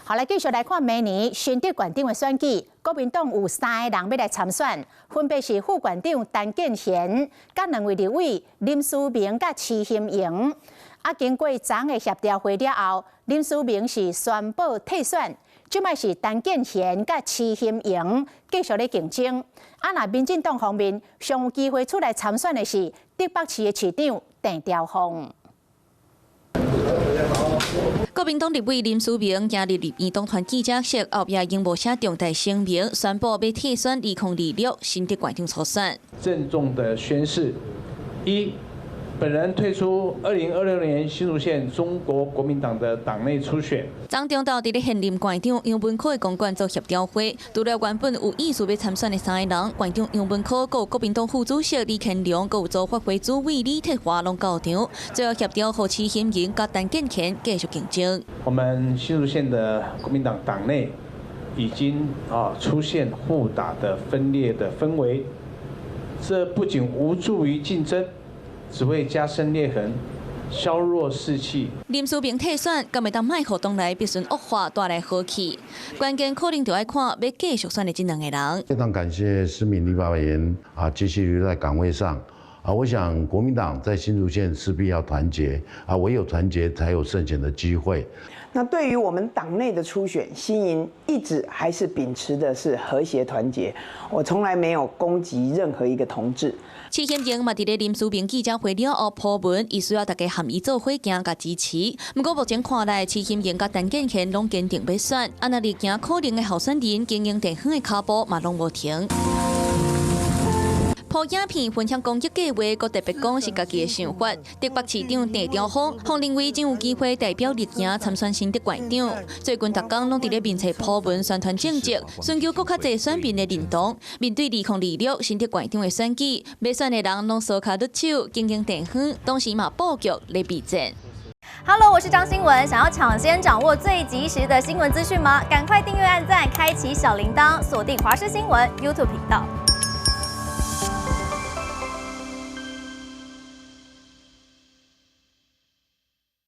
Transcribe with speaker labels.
Speaker 1: 好，來繼續來看明年新竹縣長的選舉，國民黨有三个人欲來參選，分別是副縣長陳建賢、佮兩位立委林思明佮徐欣瑩。啊，經過昨昏的協調會了後，林思明是宣布退選，這擺是陳建賢佮徐欣瑩繼續咧競爭。啊，若民進黨方面上有機會出來參選的是竹北市的市長鄭朝鳳。
Speaker 2: 國民黨立委林思明今日立院黨團記者室後壁用無寫重大聲明，宣布欲退選2026新竹縣長初選。
Speaker 3: 鄭重的宣示：一，本人退出2026年新竹縣中國國民黨的黨內初選。
Speaker 2: 昨中晝佇咧現任縣長楊文科的公館做協調會，除了原本有意思欲參選的三個人，縣長楊文科、閣有國民黨副主席李乾龍、閣有組發會主委李鐵華攏到場，最後協調予徐欣瑩佮陳建賢繼續競爭。
Speaker 3: 我們新竹縣的國民黨黨內已經出現互打的分裂的氛圍，這不僅無助於競爭，只會加深裂痕，削弱士氣。
Speaker 2: 林思明退選，敢會當莫予黨內逼順惡化，帶來和氣？關鍵可能就愛看欲繼續選的這兩個人。
Speaker 4: 非常感謝思明立法委員啊，繼續留在崗位上啊。我想國民黨在新竹縣勢必要團結啊，唯有團結才有勝選的機會。
Speaker 5: 那對於我們黨內的初選，新營一直還是秉持的是和諧團結，我從來沒有攻擊任何一個同志。
Speaker 2: 徐欣瑩嘛，佇咧林思明記者會了後鋪文，伊需要大家和伊做伙行佮支持。毋過目前看來，徐欣瑩佮陳建賢攏堅定欲選，啊若力行可能的候選人經營地方的跤步嘛攏無停。鋪影片分享公益計劃，閣特別講是家己的想法。竹北市長鄭朝鳳，予認為真有機會代表力行參選新竹縣長。最近逐工攏佇咧面冊鋪文宣傳政績，尋求閣較濟選民的認同。面對2026新竹縣長的選舉，欲選的人攏相跤攄手經營地方，同時嘛布局咧備戰。
Speaker 6: Hello，我是張新文。想要搶先掌握最及時的新聞資訊嗎？趕快訂閱、按讚、開啟小鈴鐺，鎖定華視新聞 YouTube 頻道。